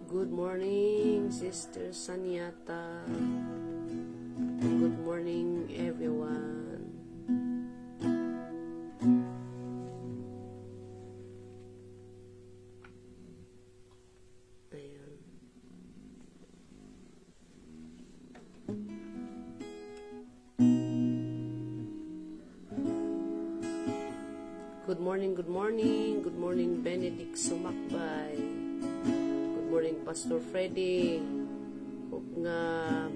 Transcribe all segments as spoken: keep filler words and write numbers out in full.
Good morning, Sister Saniata. Good morning, everyone. Ayan. Good morning, good morning. Good morning, Benedict Sumakbay. Good morning, Pastor Freddy. Hope nga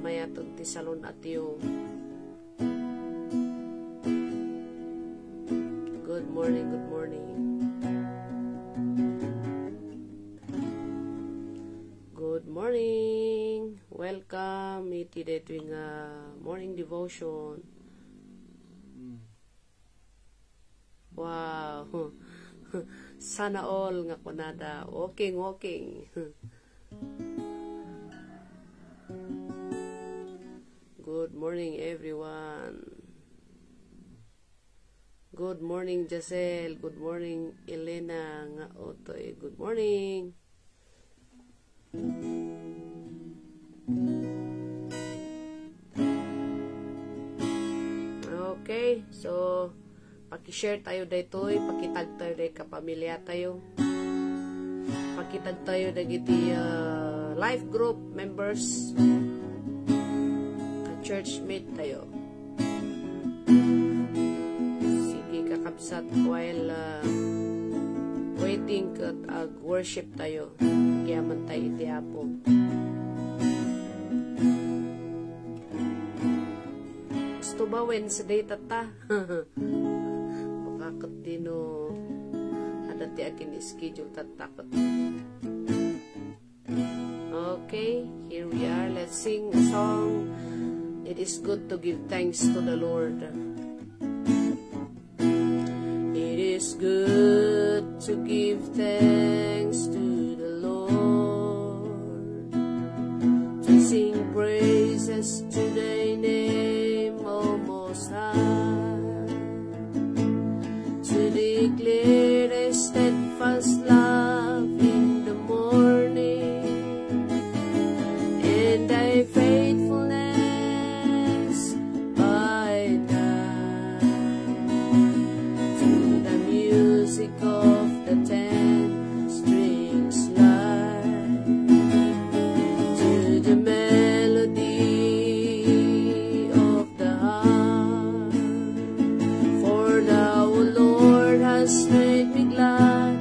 mayat ti salun-atyo. Good morning, good morning. Good morning. Welcome iti daytoy nga morning devotion. Wow. Sana all nga kunada. Walking, walking. Good morning, everyone. Good morning, Jacel. Good morning, Elena nga Otoy. Good morning. Okay, so paki-share tayo daytoy, pakitag tayo day kapamilya tayo. Pakitag tayo dagiti, ah, life group members. Ka-church mate tayo. Sige, kakabsat, while, ah, waiting ket ag-worship tayo. Agyaman tayo iti Apo. Gusto ba Wednesday tatta? Baka ket dino adda ti akin-schedule tatta ket. Okay, here we are. Let's sing a song. It is good to give thanks to the Lord. It is good to give thanks to the Lord, to sing praises to thy name, O Most High, to declare thy steadfast love in the morning, and thy faithfulness by night, to the music of the ten strings lyre, to the melody of the harp. For thou, O Lord, hast made me glad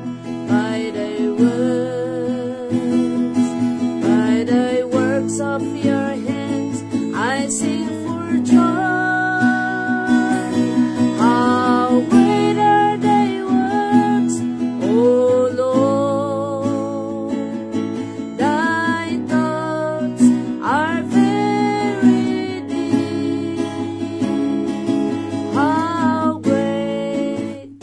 by thy works, by thy works of your hands I sing for joy. How great are thy works, O Lord! Thy thoughts are very deep. How great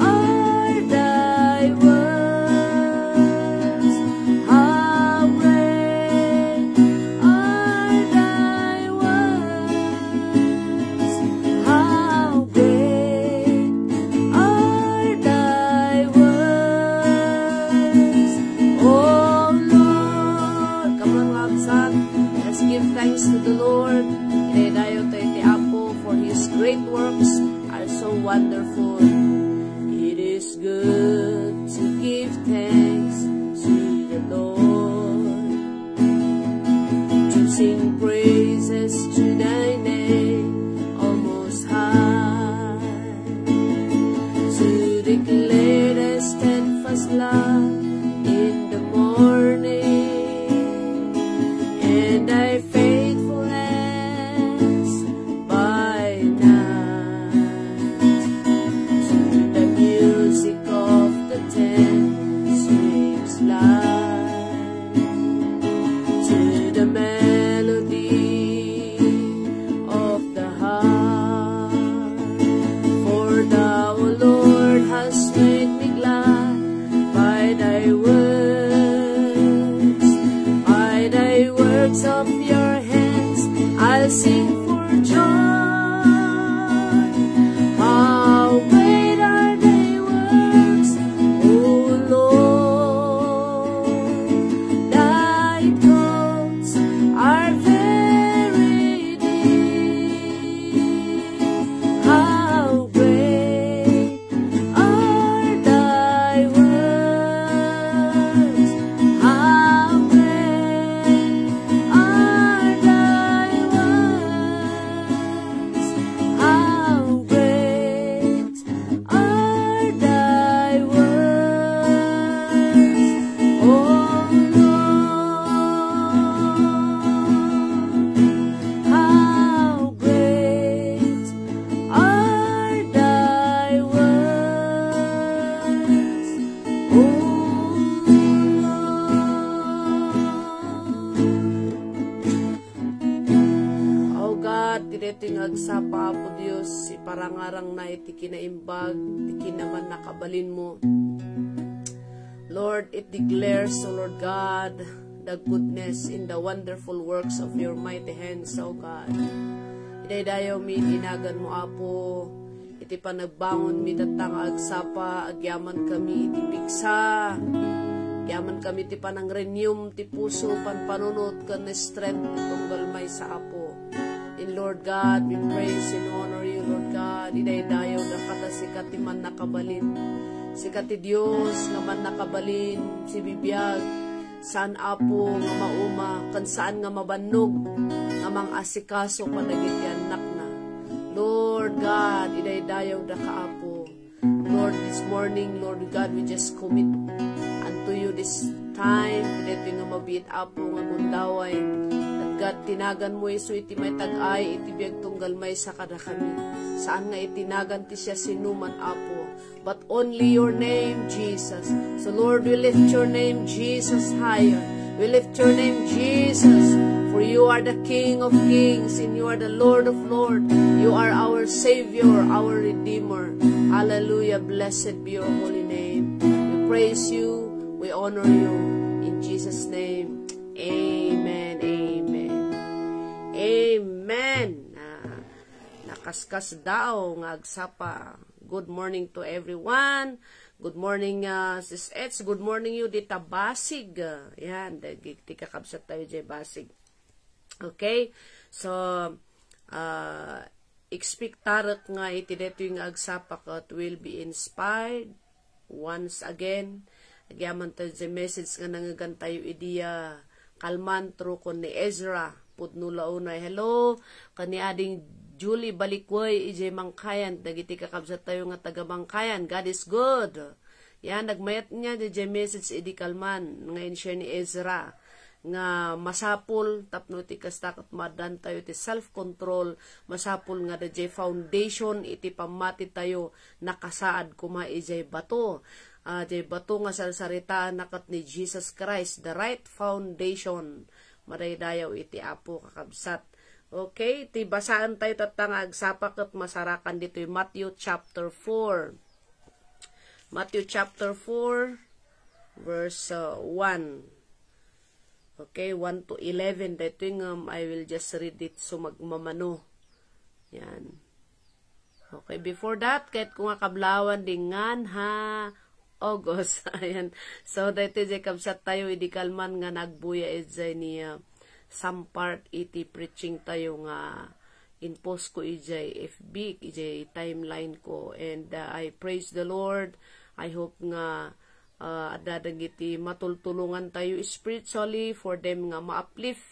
are thy works! How great are thy works! How great are thy works, O Lord! Come on, mga kabsat. Let's give thanks to the Lord. Inaydayo tayo ti Apo, for his great works are so wonderful. It is good to give thanks to the Lord, to sing praises to thy name, O Most High, to declare thy steadfast love in the morning, and thy faithfulness by night, to the music of the ten strings lyre, to the melody of the harp. For thou, O Lord, hast made me glad by thy works, by thy works of your hands I'll sing for joy. How great are thy works, O Lord! Ti daytoy nga agsapa, Apo Dios, iparangarangna iti kinaimbag, ti kinamannakabalinmo. Lord, it declares, O Lord God, the goodness in the wonderful works of your mighty hands, O God. Idaydayawmi iti naganmo, Apo, iti panagbangonmi tatta nga agsapa, agyamankami iti pigsa. Agyamankami iti panangrenewem ti puso, panpanunot, ken strength iti tunggal maysa, Apo. And Lord God, we praise and honor you, Lord God. Idaydayawdaka ta sika ti mannakabalin. Sika ti Dios nga mannakabalin, sibibiag. Saan, Apo, nga mauma, ken saan nga mabannog nga mang-asikaso kadagiti annakna. Lord God, idaydayawdaka, Apo. Lord, this morning, Lord God, we just commit unto you this time, daytoy nga mabiit, Apo, nga gundaway. That God, ti naganmo isu iti maitag-ay iti biag tunggal maysa kadakami. Saan nga iti nagan ti siasinoman, Apo, but only your name, Jesus. So, Lord, we lift your name, Jesus, higher. We lift your name, Jesus, for you are the King of kings and you are the Lord of lords. You are our Savior, our Redeemer. Hallelujah. Blessed be your holy name. We praise you. We honor you. In Jesus' name, amen. Amen. Amen. Ah, nakaskas daw nga agsapa. Good morning to everyone. Good morning, ah, Sis Ets. Good morning you dita Basig. Yan, dagiti kakabsat tayo diay Basig. Okay? So, ah, expectarek nga iti daytoy nga agsapa ket will be inspired once again. Agyaman tayo diay message nga nangngegan tayo idi, ah, kalman through ken ni Ezra. Pudno la unay. Hello, ken ni Ading Julie Balikwoy, idiay Mangkayan, dagiti kakabsat tayo nga taga Mangkayan. God is good. Yan, nagmayat niya diay message idi kalman nga in-share ni Ezra nga masapul tapno iti kasta ket maaddaan tayo ti self-control, masapul nga diay foundation iti pammati tayo nakasaad koma idiay bato. Ah, diay bato nga sarsaritaanna ket ni Jesus Christ, the right foundation. Madaydayaw iti Apo, kakabsat. Okay, ti basaan tayo tatta nga agsapa ket masarakan ditoy Matthew chapter four. Matthew chapter four, verse, uh, one. Okay, one to eleven. Daytoy ngem, I will just read it so magmamano. Yan. Okay, before that, ket ko nga kablawan di ngan ha August. Ayan. So, daytoy diay kabsat tayo, idi kalman nga nagbuya idiay ni, uh, some part iti preaching tayo nga in-post ko idiay F B, idiay timeline ko. And, uh, I praise the Lord. I hope nga, uh, adda dagiti matultulongan tayo spiritually for them nga ma-uplift.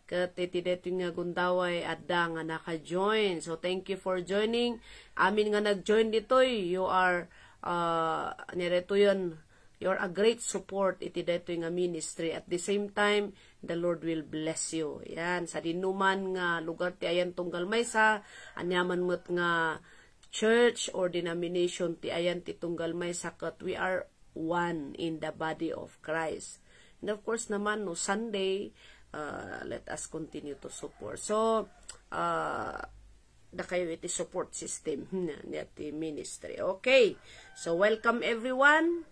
Ket iti daytoy nga gundaway, adda nga naka-join. So, thank you for joining. Amin nga nag-join ditoy, you are, uh, ania daytoyen, you're a great support iti daytoy nga ministry. At the same time, the Lord will bless you. Yan, sadinoman nga lugar ti ayan tunggal maysa, aniaman met nga church or denomination ti ayan ti tunggal maysa, ket we are one in the body of Christ. And of course naman, no Sunday, uh, let us continue to support. So, uh, dakayo iti support system na, na ti ministry. Okay. So, welcome everyone.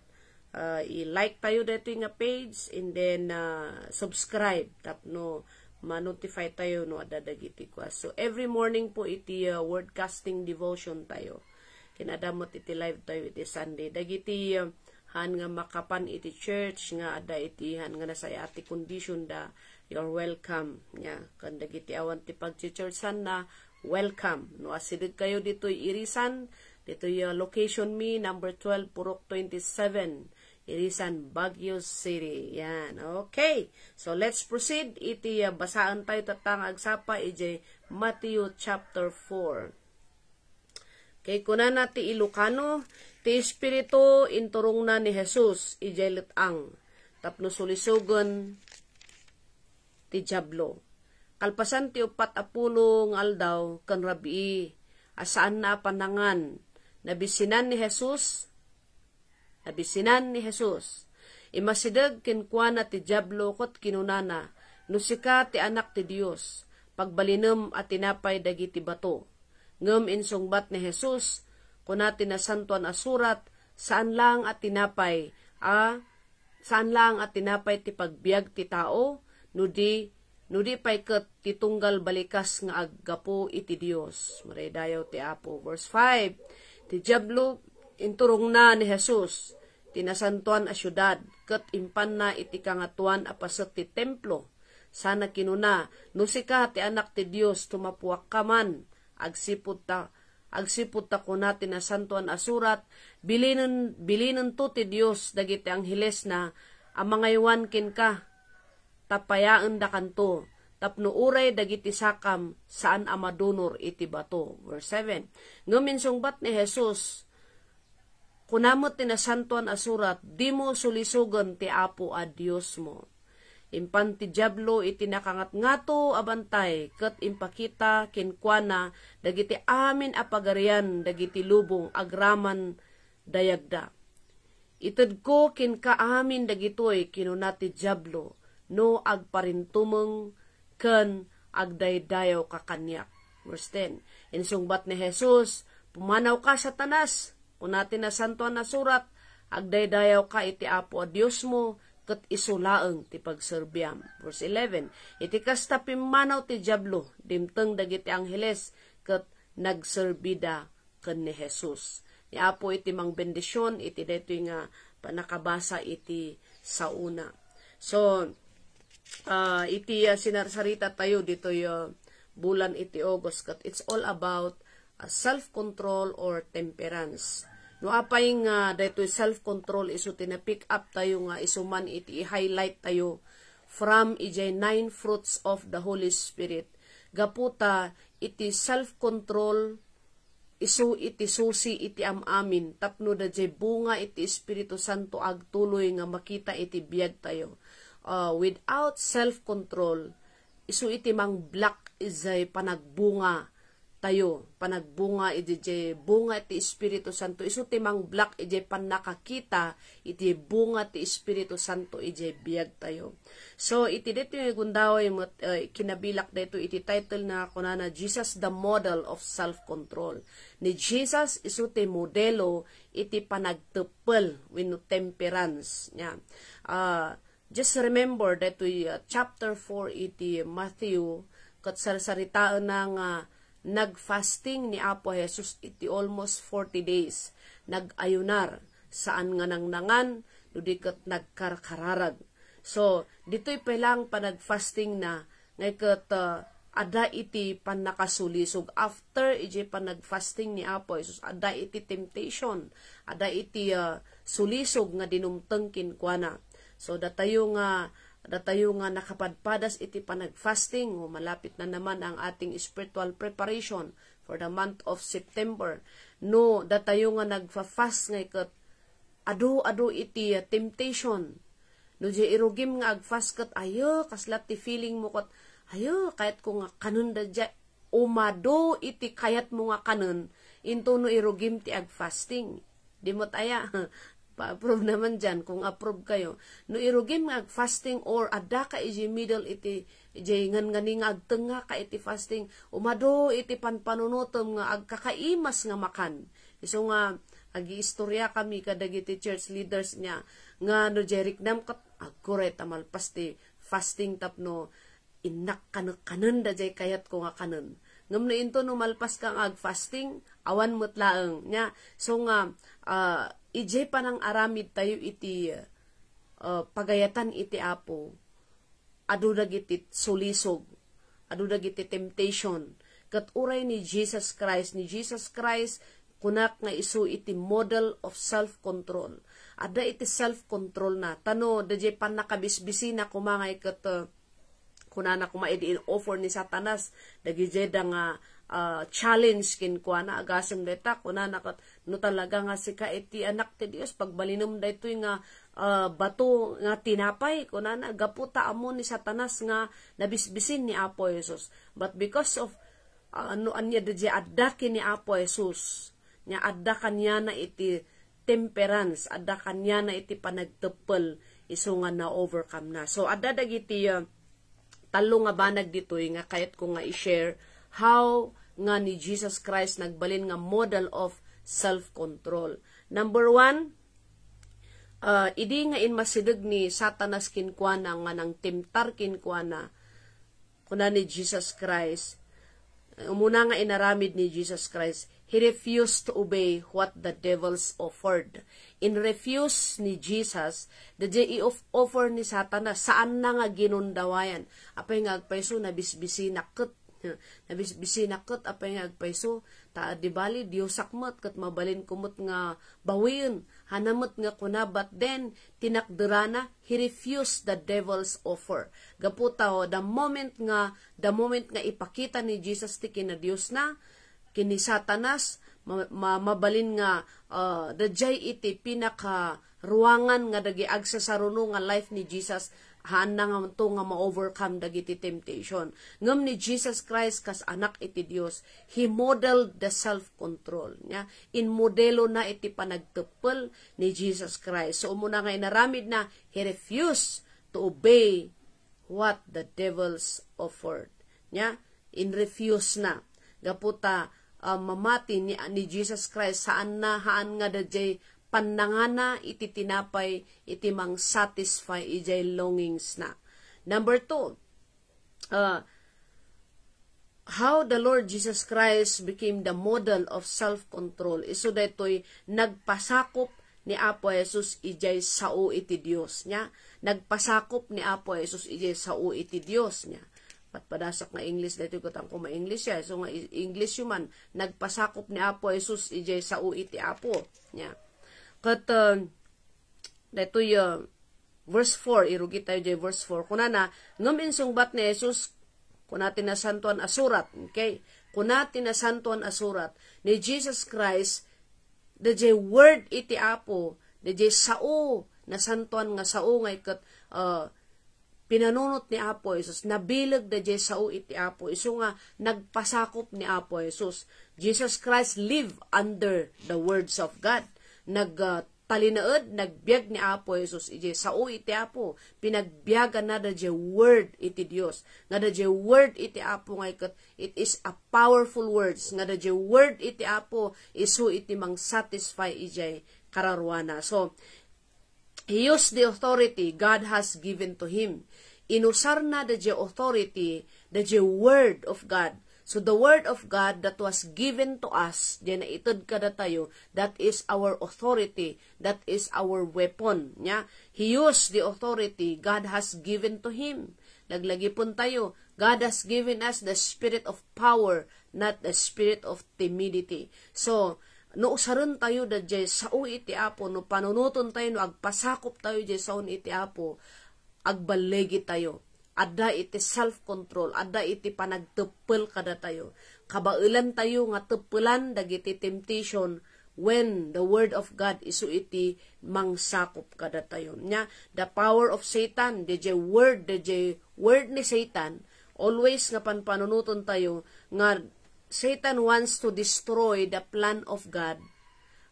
Uh, i-like tayo daytoy nga page and then, uh, subscribe tapno ma-notify tayo no adda dagiti kua. So, every morning po iti, uh, word casting devotion tayo. Ken adda met iti live tayo iti Sunday. Dagiti, uh, han nga makapan iti church nga adda iti han nga nasaya ti condition da, you're welcome. Nya, ken dagiti awan ti pagchi-churchanna, welcome. No asideg kayo ditoy Irisan, ditoy, uh, location mi, number twelve, Purok twenty-seven, Irisan, Baguio City. Yan. Okay. So, let's proceed. Iti, uh, basaan tayo tatta nga agsapa idiay Matthew chapter four. Kay kunana ti Ilocano, ti Espiritu inturongna ni Jesus idiay let-ang tapno sulisogen ti Diablo. Kalpasan ti uppat a pulo nga aldaw ken rabii a saanna a panangan, nabisinan ni Jesus, nabisinan ni Jesus. Immasideg kenkuana ti Diablo ket kinunana, "No sika ti Anak ti Dios, pagbalinem a tinapay dagiti bato. Ngem insungbat ni Jesus, kuna ti Nasantoan a Surat, saan laeng a tinapay a, saan laeng a tinapay ti pagbiag ti tao, no di, no di pay ket ti tunggal balikas nga aggapu iti Dios. Madaydayaw ti Apo. Verse five, ti Diablo, inturongna ni Jesus ti nasantoan a siudad, ket impanna iti kangatoan a paset ti templo. Sana kinuna, "No sika ti Anak ti Dios, tumapuakka man, agsipud ta, agsipud ta kuna ti Nasantoan a Surat, bilinen, bilinento ti Dios dagiti anghelesna a mangaywan kenka, tapayaendakanto, tapno uray dagiti sakam saan a madunor iti bato." Verse seven, ngem insungbat ni Jesus, Kuna met ti Nasantoan a Surat, "Dimo sulisogen ti Apo a Diosmo." Impan ti Diablo iti nakangatngato a bantay ket impakita kenkuana dagiti amin a pagarian dagiti lubong agraman dayagda. "Itedko kenka amin dagitoy," kinuna ti Diablo, "no agparintumeng ken agdaydayawka kaniak." Verse ten, insungbat ni Jesus, "Pumanawka, Satanas! Kuna ti Nasantoan a Surat, 'Agdaydayawka iti Apo a Diosmo, ket isu laeng ti pagserbiam.'" Verse eleven, iti kasta pimmanaw ti Diablo, dimteng dagiti angheles, ket nagserbida ken ni Jesus. Ni Apo iti mangbendision iti daytoy nga pannakabasa iti saona. So, ah, iti, ah, sinarsarita tayo ditoy, ah, bulan iti August, ket it's all about, ah, self-control or temperance. No apay nga daytoy self-control isu ti na-pick up tayo nga isu man iti i-highlight tayo from ijay nine fruits of the Holy Spirit. Gapu ta iti self-control, isu iti susi iti am-amin, tapno dayjay bunga iti Espiritu Santo agtuloy nga makita iti biagtayo. Ah, without self-control, isu iti mang-block ijay panagbunga tayo, panagbunga iti, iti bunga ti Espiritu Santo, isu ti mang-block iti pannakakita iti bunga ti Espiritu Santo iti biagtayo. So, iti daytoy nga gundaway met, eh, kinabilak daytoy iti title na kunana, Jesus, the Model of Self-Control. Ni Jesus isu ti modelo iti panagteppel wenno temperance. Nia. Ah, just remember daytoy, ah, chapter four iti Matthew, ket sarsaritaenna nga nagfasting ni Apo Jesus iti almost forty days. Nag-ayunar, saan nga nangnangan, no di ket nagkarkararag. So, ditoy pay laeng panagfastingna, ngay ket, ah, adda iti pannakasulisog. After iti panagfasting ni Apo Jesus, adda iti temptation, adda iti, ah, sulisog nga dinumteng kenkuana. So, datayo nga, datayo nga nakapadpadas iti panagfasting, o malapit na naman ang ating spiritual preparation for the month of September. No, datayo nga nagfa-fast ngay ket adu-adu iti temptation. No, di irugim nga agfast ket, ayo, kasla ti feeling mo ket, ayo, kayatko nga kanen da dya. Umadu iti kayatmo nga kanen, into no irugim ti agfasting. Di met aya, pa-approve naman dyan kung approve kayo. No irugim nga agfasting or adda ka iti middle iti, iti ngan-ngani nga agtengnga ka iti fasting, umadu iti panpanunotem nga agkakaimas nga makan. Isu nga, agiistorya kami kadagiti church leaders nia, nga no jay riknam ket agkuray ta malpas ti fasting tapno innak kanen-kanen da jay kayatko nga kanen. Ngem no into no malpas ka nga agfasting, awan met laeng. Nia, so nga, ah, ijay panang-aramid tayo iti, ah, pagayatan iti Apo, adu dagiti sulisog, adu dagiti temptation. Ket uray ni Jesus Christ, ni Jesus Christ, kunak nga isu iti model of self-control. Adda iti self-control na. Tano, dayjay pannakabisbisina koma ngay ket, uh, kunana koma idi in-offer ni Satanas, dagijay da nga, ah, challenge kenkuana, agasem dayta, kunana ket, "No talaga nga sika iti Anak ti Dios, pagbalinem daytoy nga, ah, bato nga tinapay," kunana, gapu ta ammo ni Satanas nga nabisbisin ni Apo Jesus. But because of, ah, no ania dayjay adda ken ni Apo Jesus, nia adda kaniana iti temperance, adda kaniana iti panagteppel, isu nga na-overcome na. So, adda dagiti, ah, tallo nga banag ditoy nga kayatko nga i-share how nga ni Jesus Christ nagbalin nga model of self-control. Number one, ah, idi nga inmasideg ni Satanas kenkuana nga nangtimtar kenkuana, kuna ni Jesus Christ, umuna nga inaramid ni Jesus Christ, he refused to obey what the devils offered. In refuse ni Jesus, daydiay i-of-, offer ni Satanas, saanna nga ginundawayan. Apay nga agpayso, nabisbisinak ket, nabisbisinak ket, apay nga agpayso, ta di bali, Diosak met, ket mabalinko met nga bawien. Hana met nga kuna, but then, tinakderana, he refused the devil's offer. Gapu ta, the moment nga, the moment nga ipakita ni Jesus ti kinadiosna, ken ni Satanas, ma-, ma-, mabalin nga, ah, daydiay iti pinakaruangan nga dagiti agsasaruno nga life ni Jesus, haanna nga to nga ma-overcome dagiti temptation. Ngem ni Jesus Christ, kas Anak iti Dios, he modeled the self-control. Nya, inmodelona iti panagteppel ni Jesus Christ. So, umuna nga inaramidna, he refused to obey what the devils offered. Nya, in-refuse na. Gapu ta, ah, mamati ni, ni Jesus Christ, saan na, haan nga daydiay pannangana iti tinapay iti mang-satisfy idiay longings na. Number two, ah, how the Lord Jesus Christ became the model of self-control. Isu daytoy nagpasakop ni Apo Jesus idiay sao iti Dios. Nya, nagpasakop ni Apo Jesus idiay sao iti Dios. Nya, patpadasak nga English daytoy, ket haanko ma-English ya. So nga i-, English yu man, nagpasakop ni Apo Jesus idiay sao iti Apo. Nya, ket, uh, daytoy, uh, verse four, irugit tayo diay verse four. Kunana, ngem insungbat ni Jesus, kuna ti Nasantoan a Surat, okay? Kuna ti Nasantoan a Surat, ni Jesus Christ, daydiay word iti Apo, daydiay sao, nasantoan nga sao nga iket, ah, pinanunot ni Apo Jesus, nabileg daydiay sao iti Apo, isu nga nagpasakop ni Apo Jesus. Jesus Christ live under the words of God. Nag, ah, talinaed, nagbiag ni Apo Jesus idiay sao iti Apo. Pinagbiaganna daydiay word iti Dios. Nga daydiay word iti Apo nga iket, it is a powerful words. Nga daydiay word iti Apo, isu iti mang-satisfy idiay kararuana. So, he used the authority God has given to him. Inusarna daydiay authority, daydiay word of God. So the word of God that was given to us, diay naited kadatayo, that is our authority, that is our weapon. Nya, he used the authority God has given to him. Laglagipentayo, God has given us the spirit of power, not the spirit of timidity. So, no usarentayo daydiay sao iti Apo, no panunotontayo, no agpasakoptayo diay sao iti Apo, agballegitayo. Adda iti self-control, adda iti panagteppel kadatayo. Kabaelantayo nga teppelan dagiti temptation when the word of God isu iti mangsakop kadatayo. Nya, the power of Satan, daydiay word, daydiay word ni Satan, always nga panpanunotontayo nga Satan wants to destroy the plan of God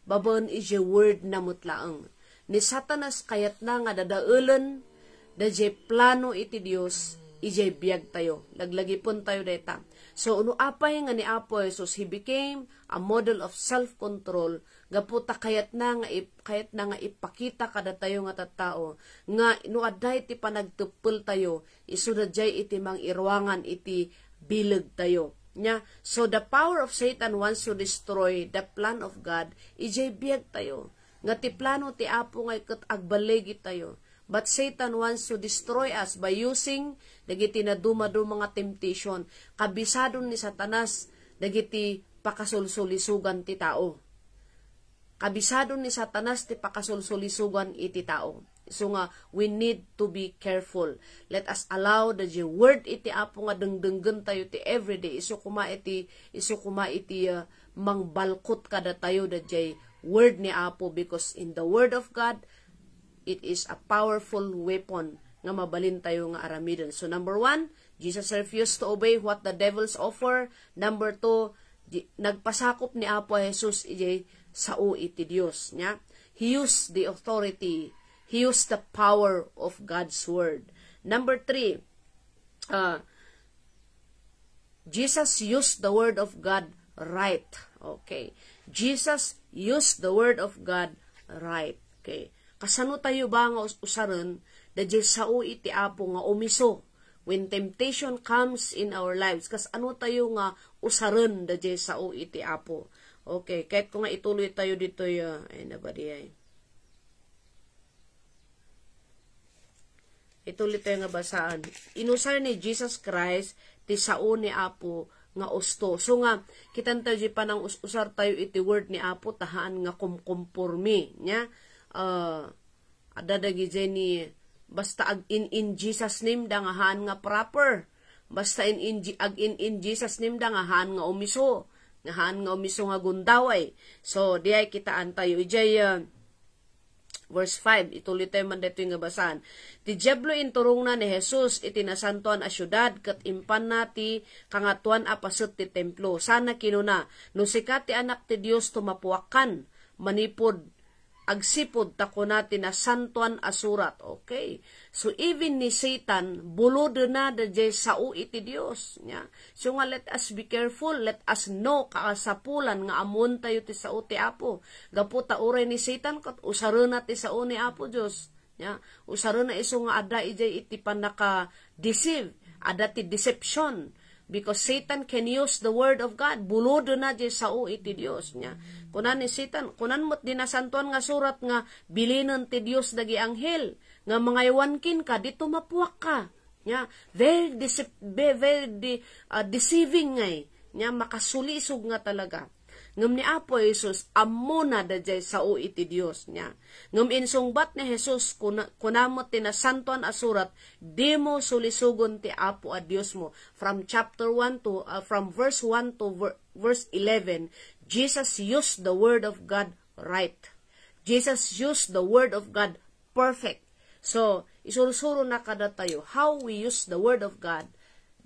babaen idiay word na met laeng. Ni Satanas kayatna nga dadaelen daydiay plano iti Dios idiay biagtayo. Laglagipentayo dayta. So, no apay nga ni Apo Jesus, he became a model of self-control, gapu ta kayatna nga ip-, kayatna nga ipakita kadatayo nga tattao nga no adda iti panagteppeltayo, isu daydiay iti mangiruangan iti bilegtayo. Nya, so the power of Satan wants to destroy the plan of God idiay biagtayo. Nga ti plano ti Apo nga iket agballegitayo. But Satan wants to destroy us by using dagiti nadumaduma nga temptation. Kabisado ni Satanas dagiti pakasulsulisugan ti tao. Kabisado ni Satanas ti pakasulsulisugan iti tao. So nga, we need to be careful. Let us allow the word iti Apo nga dengdenggentayo ti everyday. Isu koma iti, isu koma iti, uh, mangbalkot kadatayo daydiay word ni Apo, because in the word of God, it is a powerful weapon nga mabalintayo nga aramiden. So, number one, Jesus refused to obey what the devils offer. Number two, di, nagpasakop ni Apo Jesus idiay sao iti Dios. Nya, he used the authority. He used the power of God's word. Number three, uh, Jesus used the word of God right. Okay. Jesus used the word of God right. Okay. Kasano tayo ba nga us-, usaren dayjay sao iti Apo nga umiso? When temptation comes in our lives, kasano tayo nga usaren dayjay sao iti Apo? Okay, ket ko nga ituloy tayo ditoy, ah, ay, nabadi ay. Ituloy tayo nga basaan. Inusar ni Jesus Christ ti sao ni Apo nga usto. So nga, kitan tayo di panang us-, usar tayo iti word ni Apo, tahaan nga kumkumpormi. Nya, ah, adda dagiti ni, basta ag-in in Jesus name da nga haan nga proper. Basta in, in, ag-in in Jesus name da nga haan nga umiso. Nga haan nga umiso nga gundaway. So, di ay kitaan tayo. Ijay, ah, Verse five, ituloy tayo man daytoy nga basaan. Ti Diablo inturongna ni Jesus iti nasantoan a siudad ket impanna ti kangatoan a paset ti templo. Sana kinuna, "No sika ti Anak ti Dios, tumapuakkan manipud agsipud ta kuna ti nasantoan a surat." Okay. So, even ni Satan, bulodena dayjay sao iti Dios. Nya, so nga, let us be careful, let us know, kasapulan nga ammoen tayo ti sao ti Apo. Gapu ta uray ni Satan, ket usarena ti sao ni Apo Dios. Nya, usarena isu nga adda ijay iti pannaka-deceive, adda ti deception. Because Satan can use the word of God, bulodena jay sao iti Dios. Nya, kuna ni Satan, kunan met di nasantoan nga surat nga bilinen ti Dios dagiti anghel, nga mangaywan kenka, di tumapuakka. Nya, very decep-, ve-, very de-, ah, deceiving ngay. Nya, makasulisog nga talaga. Ngem ni Apo Jesus, ammona dayjay sao iti Dios. Nya, ngem insungbat ni Jesus, kuna, kuna met ti Nasantoan a Surat, "Dimo sulisogen ti Apo a Diosmo." From chapter one to, ah, from verse one to ver-, verse eleven, Jesus used the word of God right. Jesus used the word of God perfect. So, isursuro na kadatayo how we use the word of God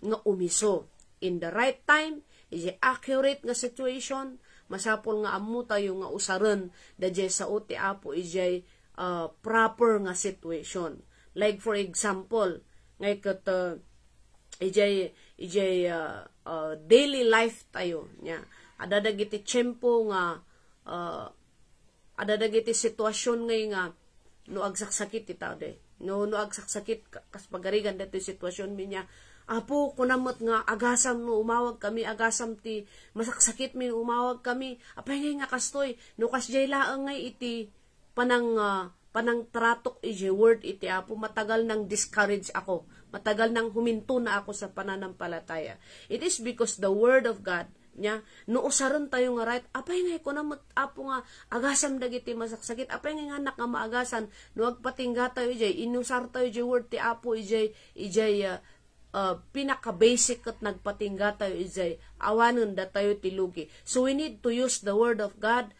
nga umiso in the right time, ijay accurate nga situation, masapul nga ammo tayo nga usaren dayjay sao ti Apo ijay, ah, proper nga situation. Like for example, ngay ket, ah, ijay, ijay, ah, ah, daily life tayo, nya. Adda dagiti tiempo nga, ah, adda dagiti situation ngay nga no agsaksakit ti tao, de. No, no agsaksakit, ka-, kas pagarigan daytoy situationmi, nya, "Apo, kunam met nga agasam no umawag kami, agasam ti masaksakit mi no umawag kami. Apay ngay nga kastoy? No kasjay laeng ngay iti panang, ah, panangtratok iti word iti Apo, matagal nang discourage ako. Matagal nang huminto na ako sa pananampalataya." It is because the word of God, nya, no usaren tayo nga right, apay ngay kuna met, Apo, nga agasam dagiti masaksakit, apay ngay nga annak nga maagasan, no agpatingga tayo ijay, inusar tayo ijay word ti Apo, ijay, ijay, ah, ah, pinaka-basic ket nagpatingga tayo ijay, awanen datayo ti lugi. So we need to use the word of God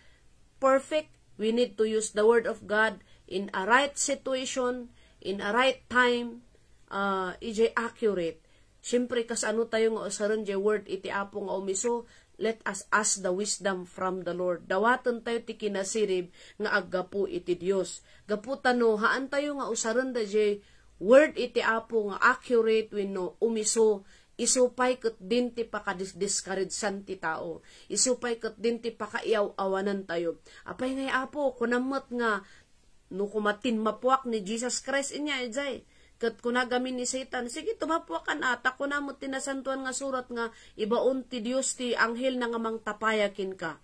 perfect. We need to use the word of God in a right situation, in a right time, ah, ijay accurate. Siyempre, kasano tayo nga usaren jay word iti Apo nga umiso, let us ask the wisdom from the Lord. Dawaten tayo ti kinasirib nga aggapu iti Dios. Gapu ta no, haan tayo nga usaren dayjay word iti Apo nga accurate wenno umiso, isu pay ket din ti pakadis-, discouragean ti tao. Isu pay ket din ti pakaiaw-awanan tayo. Apay ngay, Apo, kunam met nga no koma tinmapuak ni Jesus Christ, inya ijay. Ket kuna gamin ni Satan, "Sige, tumapuakan a, ta kuna met ti Nasantoan nga Surat nga ibaon ti Dios ti anghel na nga mangtapaya kenka."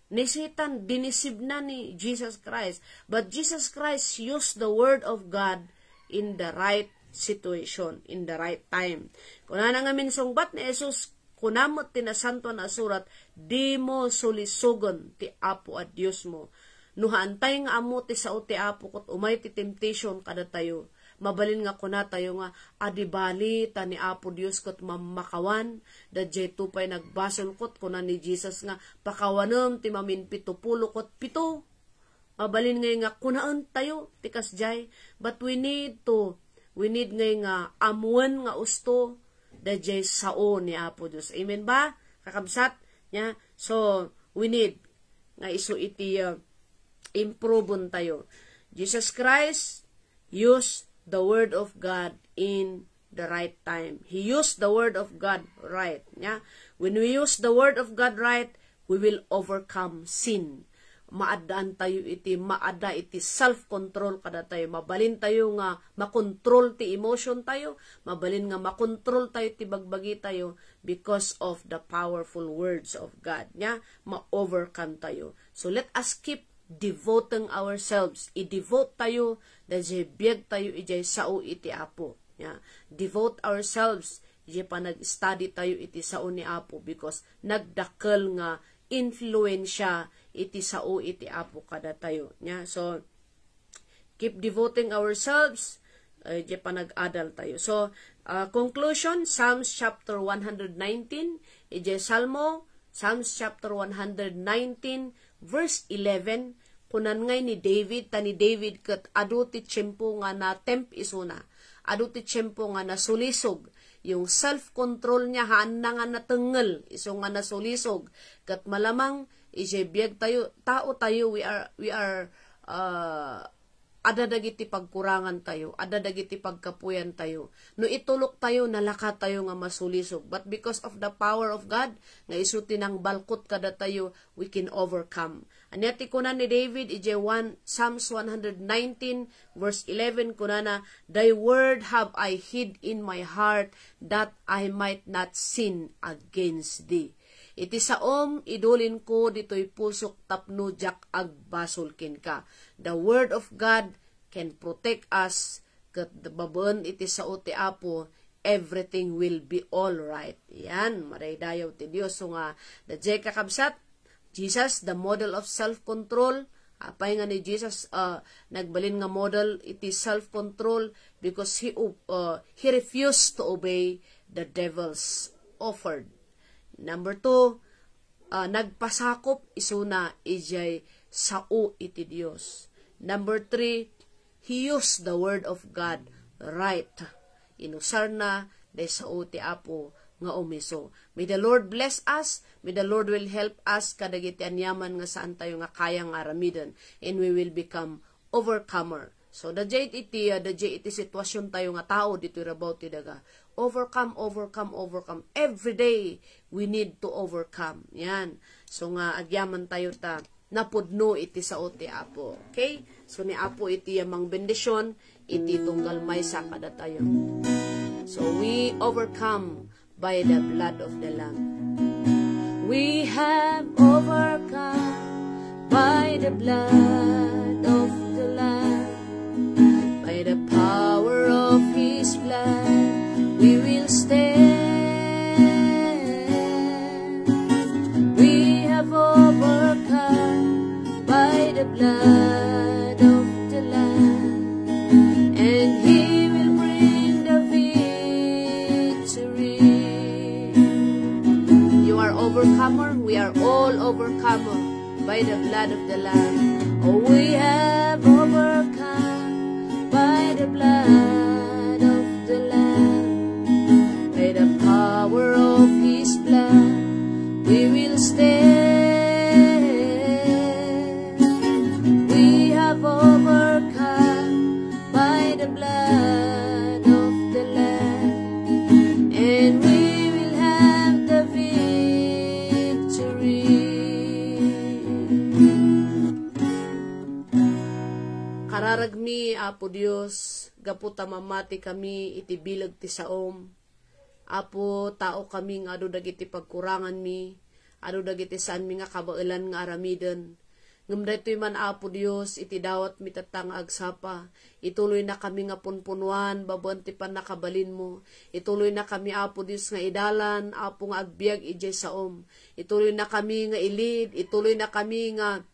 Ni Satan, dinisibna ni Jesus Christ. But Jesus Christ used the word of God in the right situation, in the right time. Kunana ngamin sungbat ni Jesus, kuna met ti Nasantoan a Surat, "Dimo sulisogen ti Apo a Diosmo." No haantay nga ammo ti sao ti Apo ket umay ti temptation kadatayo, mabalin nga kunatayo nga, "A, di bali ta ni Apo Dios ket mammakawan, dayjayto pay nagbasol ket kuna ni Jesus nga, 'Pakawanem ti maminpitopulo ket pito.'" Mabalin ngay nga kunaen tayo ti kasjay, but we need to, we need ngay nga ammoen nga usto dayjay sao ni Apo Dios. Amen ba, kakabsat? Nya, so, we need nga isu iti, uh, improven tayo. Jesus Christ use the word of God in the right time. He used the word of God right. Yeah? When we use the word of God right, we will overcome sin. Maaddaan tayo iti, maadda iti self-control kadatayo. Mabalin tayo nga makontrol ti emotion tayo. Mabalin nga makontrol tayo ti bagbagi tayo because of the powerful words of God. Nya, ma-overcome tayo. So let us keep devoting ourselves. I-devote tayo, daydiay biag tayo, idiay sao iti Apo. Nya, devote ourselves, idiay panag-study tayo iti sao ni Apo because nagdakkel nga influensya iti sao iti Apo kadatayo. Nya, so, keep devoting ourselves, uh, idiay panag-adal tayo. So, uh, conclusion, Psalms chapter one hundred nineteen, idiay Salmo, Psalms chapter one hundred nineteen, verse eleven, kunan ngay ni David, ta ni David ket adu ti tiempo nga natemp isuna. Adu ti tiempo nga nasulisog. Yung self-control niya, haanna nga natengngel, isu nga nasulisog. Ket malamang, idiay biag tayo, tao tayo, we are, we are, uh, adda dagiti pagkurangan tayo, adda dagiti pagkapuyan tayo. No itulok tayo, nalaka tayo nga masulisog. But because of the power of God, nga isu ti nangbalkot kadatayo, we can overcome. Ania ti kuna ni David idiay one, Psalms one hundred nineteen, verse eleven, kunana, "Thy word have I hid in my heart, that I might not sin against thee." Iti saom, idulinko ditoy pusok tapno diak agbasol kenka. The word of God can protect us, ket babaen iti sao ti Apo, everything will be all right. Yan, madaydayaw ti Dios. So nga, daydiay kakabsat, Jesus, the model of self-control. Apay nga ni Jesus, uh, nagbalin nga model iti self-control because he, uh, he refused to obey the devil's offered. Number two, uh, nagpasakop isuna idiay sao iti Dios. Number three, he used the word of God right. Inusarna daydiay sao ti Apo nga umiso. May the Lord bless us. May the Lord will help us kadagiti aniaman nga saan tayo nga kaya nga aramiden. And we will become overcomer. So, daydiay iti, uh, daydiay iti sitwasyon tayo nga tao ditoy rabaw ti daga. Overcome, overcome, overcome. Every day, we need to overcome. Yan. So nga, agyaman tayo ta napudno iti sao ti Apo. Okay? So ni Apo iti amang bendisyon, iti tunggal maysa kadatayo. So we overcome by the blood of the Lamb. We have overcome by the blood of the Lamb. By the power of his blood, we will stand. We have overcome by the blood of the Lamb, and he will bring the victory. You are overcomer, we are all overcomer by the blood of the Lamb. Oh, we have overcome by the blood of the Lamb. By the power of his blood, we will stand. We have overcome by the blood of the Lamb, and we will have the victory. Kararagmi, Apo Dios, gapu ta mamati kami iti bileg ti saom. Apo, tao kami nga adu dagiti pagkuranganmi, adu dagiti saanmi nga kabaelan nga aramiden. Ngem daytoy man, Apo Dios, iti dawatmi tatta nga agsapa, ituloyna kami nga punpunuan babaen ti pannakabalinmo. Ituloyna kami, Apo Dios, nga idalan, Apo, nga agbiag idiay saom. Ituloyna kami nga ilid, ituloyna kami nga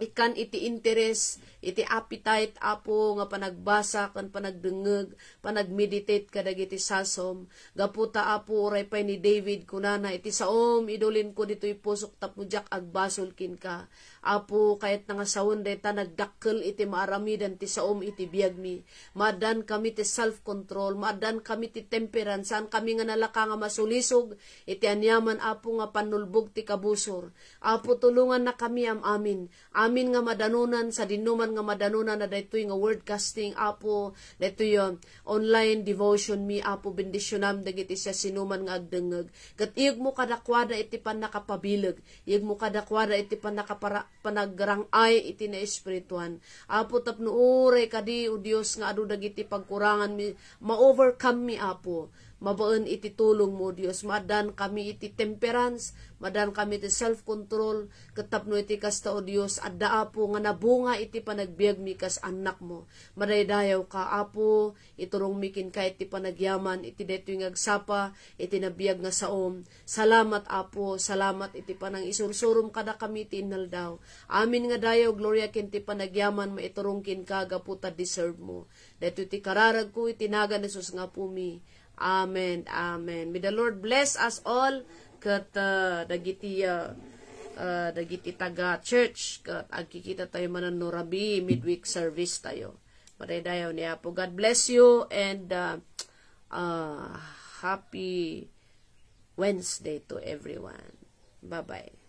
ikkan iti interes, iti appetite, Apo, nga panagbasa ken panagdengngeg, panagmeditate kadagiti sasom. Gapu ta, Apo, uray pay ni David, kunana, "Iti saom, idulinko ditoy pusok tapno diak agbasol kenka." Apo, kayatna nga sawen dayta nagdakkel iti maaramiden ti saom iti biagmi. Maaddan kami ti self-control, maaddan kami ti temperance, saan kami nga nalaka nga masulisog iti aniaman, Apo, nga pannulbog ti kabusor. Apo, tulonganna kami am-amin. Amin nga madanonan sadinoman nga madanona na daytoy nga word casting, Apo, daytoy, uh, online devotion mi, Apo, bendisyonam dagiti siasinoman nga agdengngeg. Ket iyegmo kadakuada iti pannakapabileg, iyegmo kadakuada iti pannakapara-, panagrang-ay iti naespirituan. Apo, tapno uray kadi, O Dios, nga adu dagiti pagkurangan mi, ma-overcome mi, Apo. Mabaen iti tulong mo, O Dios, maaddaan kami iti temperance, maaddaan kami iti self-control, ket tapno iti kasta, O Dios, adda, Apo, nga nabunga iti panagbiag mi kas annak mo. Madaydayaw ka, Apo, iturong mi kenka iti panagyaman, iti daytoy nga agsapa, iti nabiag nga saom. Salamat, Apo, salamat iti panangisursurom kadakami iti inaldaw. Amin nga dayaw, gloria ken ti panagyaman, maiturong kenka gapu ta deserve mo. Daytoy ti kararagko iti nagan Jesus nga Apo mi. Amen. Amen. May the Lord bless us all. Ket, uh, dagiti, uh, uh, dagiti taga church, ket agkikita tayo manen no rabii, midweek service tayo. Madaydayaw ni Apo. God bless you and, uh, uh, happy Wednesday to everyone. Bye-bye.